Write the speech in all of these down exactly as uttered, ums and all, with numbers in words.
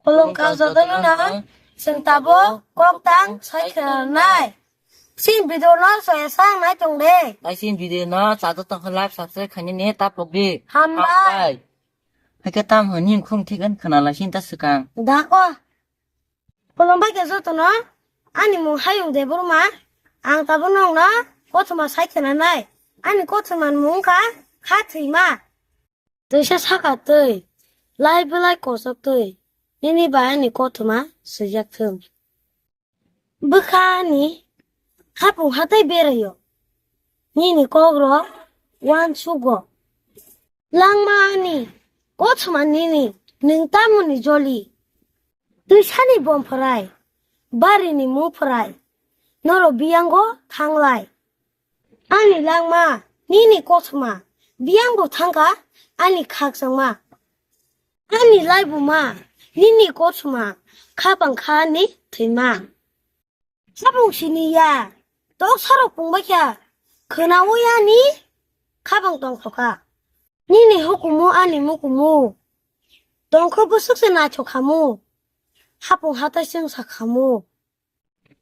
Khulumkha jotono no, chwng tabuk kok tang sai khwnanai. Chini video no soya sang nai tong de. Tei chini video no chajak tong khe like subscribe khainani ta pok di. Hambai. Hambai. Hai khe tam hwn ni khung thik an khna lai sin ta swkang. Da ko. Khulumbai khe jotono, ani mung Hayung Debbarma, ang tabuk nwng no kothoma sai khwnanai. Ani kothoma ni mung kha Kha Thwima. Twisa saka twi, lai bwlai kochok twi, nini bai ani kothoma swijak thung. Bwkha ani hapung hatai beraio, nini kok rok uansugo. Langma ani kothoma nini, nwng tamoni joli. Twisani bom phwrai, barini mu phwrai, norok biyango thanglai. Ani langma, nini kothoma, biyangbo thangkha ani khakchangma. Ani laibuma, nini kothoma, khapang kha ani thwima. Hapung sini ya, tok sarok pungbai kha, khwnaui ani khapang tongthokha. Nini hukumu ani mukumu, tongkho bwswk se naithok khamu, hapung hatai chwngsa khamu.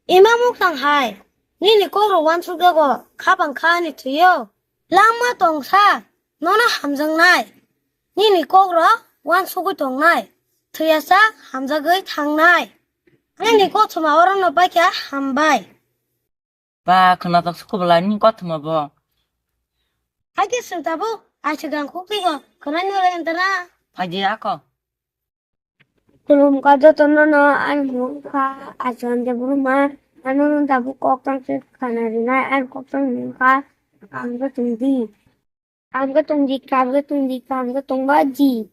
Ima muktang hai, nini kok rok uansuk jago, khapang kha ani thwio. Langma tongsa, nono hamjaknai, nini kok rok uansugwi tongnai, thwiyacha hamjagwi thangnai. Ani kothoma orono paikha hambai. Ba, khwnatok suku bwlai ni kothoma bo. Hai khe chwng tabuk aisuk ang khuk twi o, khwnai no le entana. Phaidi ako. Khulumkha jotono no, ani mung kha Ason Debbarma, ano no tabuk kok tang se khana rinai, ani kok tang mung kha Kamga Tungdi. Kamga Tungdi, Kamga Tungdi, Kamga Tungbaji.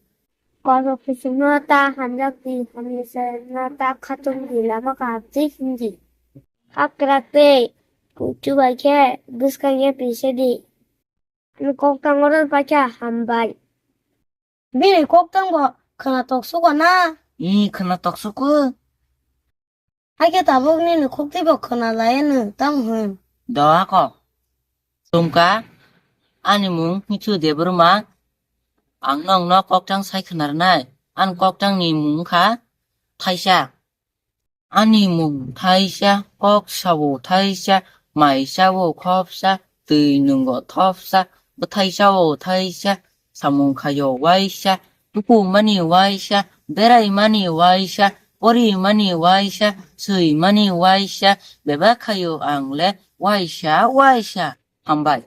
Koso kusungno ta hamjak di, hamjak no ta khatung di, lama kaham twi himdi. Hakra tei kuchu bai khe bwskang ye pisa di. Ani kok tang oro paikha hambai. Bini kok tang bo khwnatok sugo na? Ih, khwnatok sugo. Hai khe tabuk nini khuk twi bo khwna lai ya nwng tamo hwn. Do ako. Khulumkha, ani mung Hichu Debbarma, ang nwng no kok tang sai khna rwnai. Ani kok tang ni mung kha Thaisa. Ani mung Thaisa, kok sao Thaisa, mai sao khopsa, twi nwngo thopsa, bwthai sao Thaisa, samung khaio waisa, tuku mani waisa, berai mani waisa, pori mani waisa, swi mani waisa, bebak khaio ang le waisa waisa. Hambai.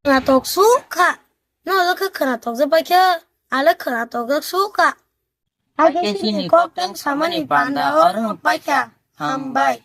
Khwnatok sukha. No le khe khwnatok je paikha. Ale khwnatok je sukha. Hai khe chini kok tang samani panda oro paikha. Hambai.